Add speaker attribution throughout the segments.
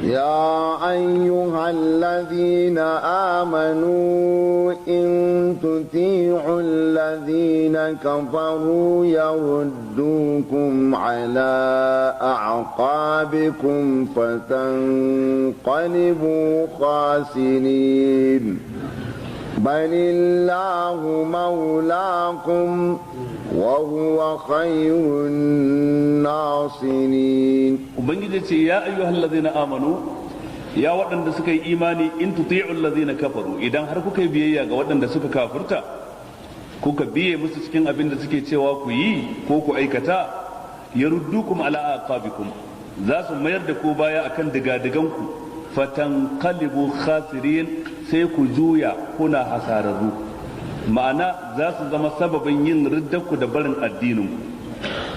Speaker 1: يا أيها الذين آمنوا إن تطيعوا الذين كفروا يردوكم على أعقابكم فتنقلبوا خاسرين. بل الله مولاكم وهو خير الناصرين.
Speaker 2: Ubangiji ce ya ayyuhal ladzina amanu, ya waɗanda suka yi imani, in tuti'u allazina kafaru, idan har kuka yi biyayya ga waɗanda suka kafirta, kuka biye musu cikin abin da suke cewa ku yi ko ku aikata, yaruddukum ala aqabikum, za su mayar da ku baya akan digadiganku, fatanqalibu khasirin, sai ku juya kuna hasararru. Ma'ana za su zama sababin yin riddarku da barin addininku.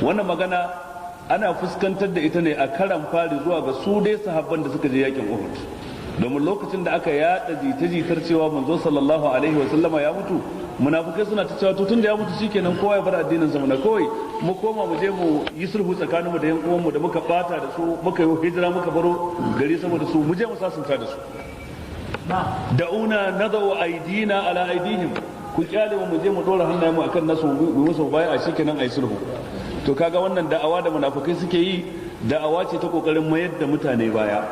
Speaker 2: Wannan magana ana fuskantar da ita ne a karan fari zuwa ga su dai sahabban da suka je yakin Uhud, domin lokacin da aka yada jita-jitar cewa manzo sallallahu alaihi wa sallama ya mutu, munafukai suna ta cewa to tun da ya mutu shikenan, kowa ya bar addinin sa mana, kawai mu koma mu je mu yi sulhu tsakaninmu da yan uwanmu da muka bata da su, muka yi hijira muka baro gari saboda su, mu je mu sasanta da su. Da'una nadau aidina ala aidihim, ku kyale mu je mu dora hannayenmu akan nasu, mu musu baya, a shikenan ayi sulhu. To kaga wannan da'awa da munafukai suke yi, da'awa ce ta kokarin mayar da mutane baya,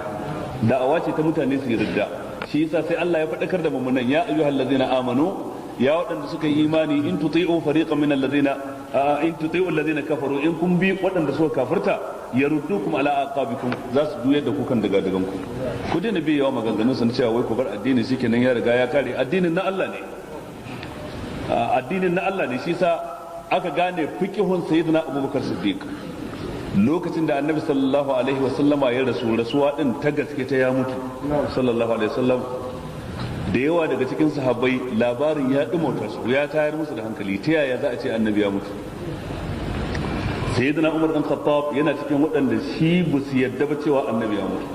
Speaker 2: da'awa ce ta mutane su yarda. Shi yasa sai Allah ya faɗakar da mummunan, ya ayyuhal ladzina amanu, ya waɗanda suka yi imani, in tuti'u fariqan min alladzina, in tuti'u alladzina kafaru, in kun bi waɗanda suka kafirta, yaruddukum ala aqabikum, za su juyar da ku kan daga dagan ku. Ku daina bi yawa maganganun sun cewa wai ku bar addini shikenan ya riga ya kare. Addinin na Allah ne, addinin na Allah ne. Shi yasa aka gane fiqhun sayyidina Abubakar Siddiq lokacin da Annabi sallallahu alaihi wasallama ya rasu, rasuwa din ta gaske ta ya mutu sallallahu alaihi wasallam. Da yawa daga cikin sahabbai labarin ya dumauta su, ya tayar musu da hankali, ta yaya za a ce Annabi ya mutu? Sayyidina Umar dan Khattab yana cikin waɗanda shi ba su yadda ba cewa Annabi ya mutu.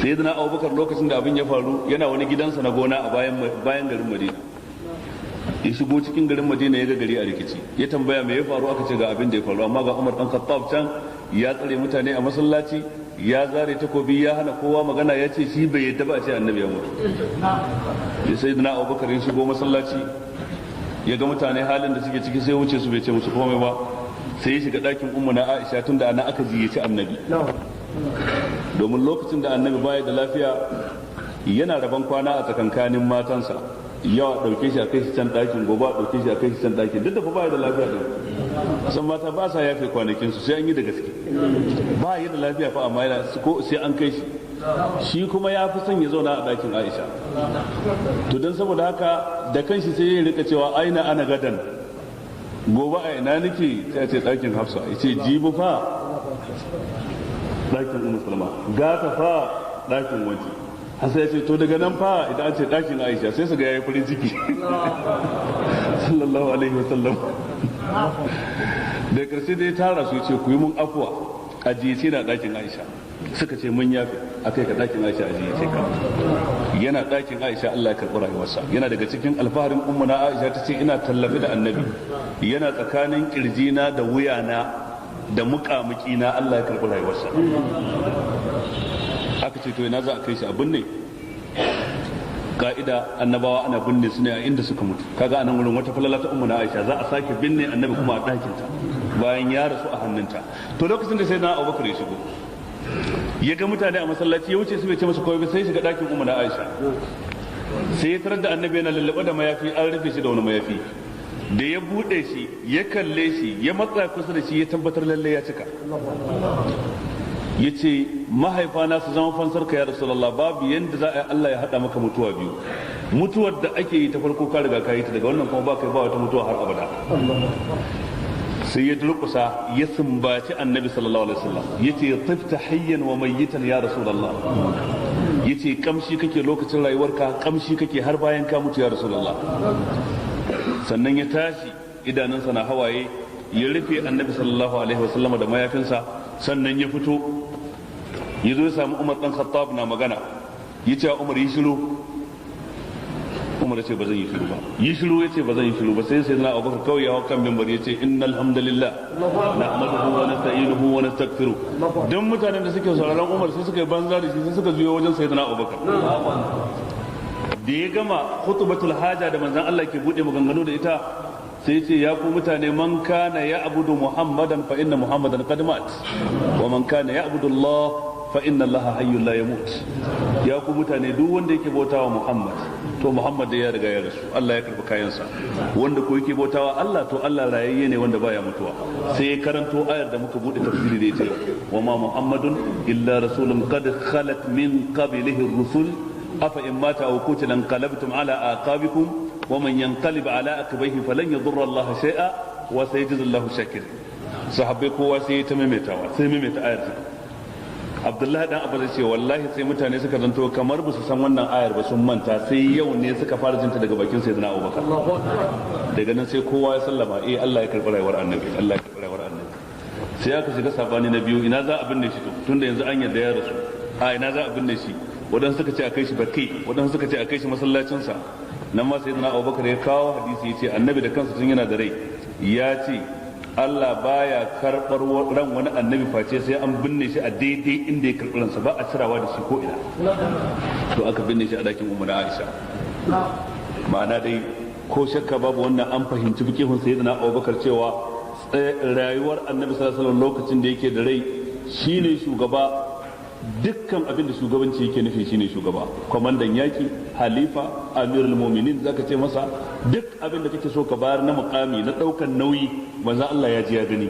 Speaker 2: Sayyidina Abubakar lokacin da abin ya faru yana wani gidansa na gona a bayan garin Madina. Ya shigo cikin garin Madina ya ga gari a rikici, ya tambaya me ya faru, aka ce ga abin da ya faru, amma ga Umar dan Khattab can ya tsare mutane a masallaci, ya zare takobi, ya hana kowa magana, ya ce shi bai yadda ba a ce Annabi ya mutu. Ya sayyidina Abubakar ya shigo masallaci ya ga mutane halin da suke ciki, sai wuce su bai ce musu komai ba, sai ya shiga ɗakin Ummu na Aisha, tunda ana aka jiyaci Annabi, domin lokacin da Annabi baya da lafiya yana rabon kwana a tsakankanin matansa, yau a ɗauke shi a kai shi can ɗakin, gobe a ɗauke shi a kai shi can ɗakin, duk da fa baya da lafiya ɗin. San mata ba sa yafe kwanakin su, sai an yi da gaske. Ba yi da lafiya fa, amma yana ko sai an kai shi. Shi kuma ya fi son ya zauna a ɗakin Aisha. To don saboda haka da kanshi sai ya rika cewa aina ana gadan, gobe a ina nake? Sai a ce ɗakin Hafsa. Ya ce jibi fa ɗakin Ummu Salma, gata fa ɗakin wanci. Har sai ya ce to daga nan fa idan an ce ɗakin Aisha, sai su ga yayi farin ciki sallallahu alaihi wasallam. Da karshe da ya tara su ya ce ku yi mun afuwa, ajiye na ɗakin Aisha. Suka ce mun yafe, akai ka ɗakin Aisha, ajiye ce ka. Yana ɗakin Aisha Allah ya karɓi rayuwarsa. Yana daga cikin alfaharin Ummu na Aisha, ta ce ina tallafi da Annabi, yana tsakanin kirjina da wuyana da muƙamuƙi na Allah ya karɓi rayuwarsa. Aka ce to ina za a kai shi a binne? Ka'ida annabawa ana binne su ne a inda suka mutu. Kaga anan wurin wata falala ta Ummu na Aisha, za a sake binne Annabi kuma a ɗakin ta bayan ya rasu a hannunta. To lokacin da sayyidina Abubakar ya shigo ya ga mutane a masallaci, ya wuce su bai ce musu komai ba, sai shiga ɗakin Ummu na Aisha, sai ya tarar da Annabi yana lullube da mayafi, an rufe shi da wani mayafi. Da ya bude shi ya kalle shi, ya matsa kusa da shi, ya tabbatar lalle ya cika. Ya ce mahaifana su zama fansar ka ya Rasulallah, babu yanda za a yi Allah ya haɗa maka mutuwa biyu. Mutuwar da ake yi ta farko ka riga ka yi ta, daga wannan kuma ba kai ba wata mutuwa har abada. Sai ya durƙusa ya sumbaci Annabi sallallahu alaihi wasallam, yace tifta hayyan wa mayyitan ya Rasulullah, yace kamshi kake lokacin rayuwarka, kamshi kake har bayan ka mutu ya Rasulullah. Sannan ya tashi idanunsa na hawaye, ya rufe Annabi sallallahu alaihi wasallam da mayafinsa. Sannan ya fito ya zo ya samu Umar dan Khattab na magana, ya ce Umar yi shiru. Umar ya ce ba zan yi shiru ba. Yi shiru, ya ce ba zan yi shiru ba. Sai na Abubakar kawai ya hau kan mimbar ya ce innal hamdalillah nahmaduhu wa nasta'inuhu wa nastaghfiruh. Dan mutanen da suke sauraron Umar sai suka yi banza da shi, sai suka juyo wajen sayyidina Abubakar. Da ya gama khutbatul haja da manzon Allah ke bude maganganu da ita, sai ce ya ku mutane, man kana ya abudu Muhammadan fa inna Muhammadan qad mat, wa man kana ya abudu Allah fa inna Allah hayyul la yamut. Ya ku mutane, duk wanda yake bautawa Muhammad, to Muhammad da ya riga ya rasu, Allah ya karbi kayansa. Wanda ko yake bautawa Allah, to Allah rayayye ne wanda baya mutuwa. Sai ya karanto ayar da muka bude tafsiri da ita, wa ma Muhammadun illa rasulun qad khalat min qablihi ar-rusul afa in mata aw qutila inqalabtum ala aqabikum wa man yanqalib ala aqibaihi falan yadurra Allah shay'a wa sayajzi Allahu shakirin. Sahabbai kowa sai ta maimaitawa, sai maimaita ayar. Abdullahi dan Abbas ce wallahi sai mutane suka zanto kamar ba su san wannan ayar ba, sun manta, sai yau ne suka fara jinta daga bakin sayyidina Abubakar. Daga nan sai kowa ya sallama, eh, Allah ya karɓi rayuwar annabi, Allah ya karɓi rayuwar annabi. Sai aka shiga sabani na biyu, ina za a binne shi? To tunda yanzu an yarda ya rasu, a ina za a binne shi? Wadansu suka ce a kai shi Baki, wadansu suka ce a kai shi masallacinsa. Nan ma sayyidina Abubakar ya kawo hadisi, ya ce annabi da kansa tun yana da rai ya ce Allah baya karɓar ran wani annabi face sai an binne shi a daidai inda ya karɓi ransa, ba a cirawa da shi ko ina. To aka binne shi a dakin Ummu na Aisha. Ma'ana dai, ko shakka babu, wannan an fahimci fikihun sayyidina Abubakar cewa rayuwar annabi sallallahu alaihi wasallam lokacin da yake da rai shine shugaba. Dukkan abin da shugabanci yake nufi shine shugaba, kwamandan yaki, halifa, amirul mu'minin, zaka ce masa duk abin da kake so ka bayar na mukami na daukan nauyi. Manzo Allah ya ji ya gani,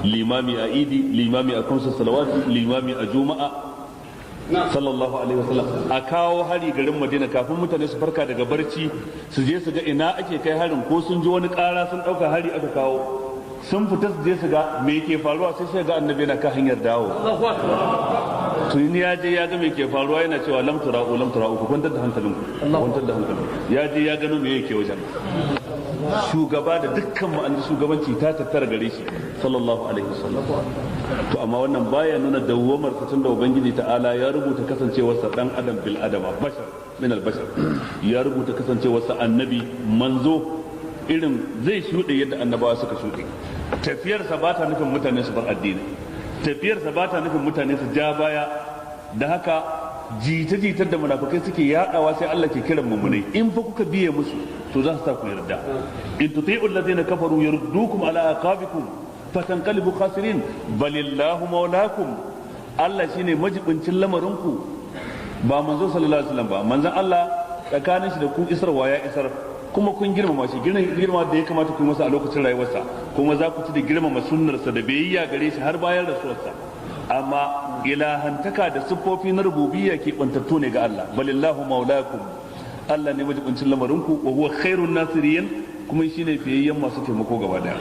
Speaker 2: limami a idi, limami a kamsa salawati, limami a juma'a, sallallahu alaihi wasallam. A kawo hari garin Madina, kafin mutane su farka daga barci su je su ga ina ake kai harin, ko sun ji wani kara sun dauka hari aka kawo, sun fita su je su ga me ke faruwa, sai sai ga annabi yana kan hanyar dawo. Tuni ya je ya ga me ke faruwa, yana cewa lam tura'u, lam tura'u, ku kwantar da hankalinku, kwantar da hankalinku. Ya je ya gano me yake wajen. Shugaba da dukkan ma'anar shugabanci ta tattara gare shi, sallallahu alaihi wasallam. To amma wannan baya nuna dawwamar fitin da ubangiji ta'ala ya rubuta kasancewarsa dan adam bil adama, bashar min al bashar, ya rubuta kasancewarsa annabi manzo, irin zai shuɗe yadda annabawa suka shuɗe. Tafiyarsa ba ta nufin mutane su bar addini, tafiyarsa ba ta nufin mutane su ja baya. Da haka jita-jitar da munafukai suke yadawa, sai Allah ke kiran mummunai, in fa kuka biye musu to za su sa ku yarda. In tuti'u alladhina kafaru yurdukum ala aqabikum fatanqalibu khasirin. Balillahu maulakum, Allah shine majibincin lamarinku, ba manzo sallallahu alaihi wasallam ba. Manzon Allah tsakanin shi da ku isarwa ya isar, kuma kun girmama shi girma da ya kamata ku yi masa a lokacin rayuwarsa, kuma za ku ci da girmama sunnarsa da biyayya gare shi har bayan rasuwarsa. Amma ilahantaka da siffofi na rububiyya ke bantattu ne ga Allah. Balillahu maulakum, Allah ne majibincin lamarinku, wa huwa khairun nasirin, kuma shine fiyayyen masu taimako gaba daya.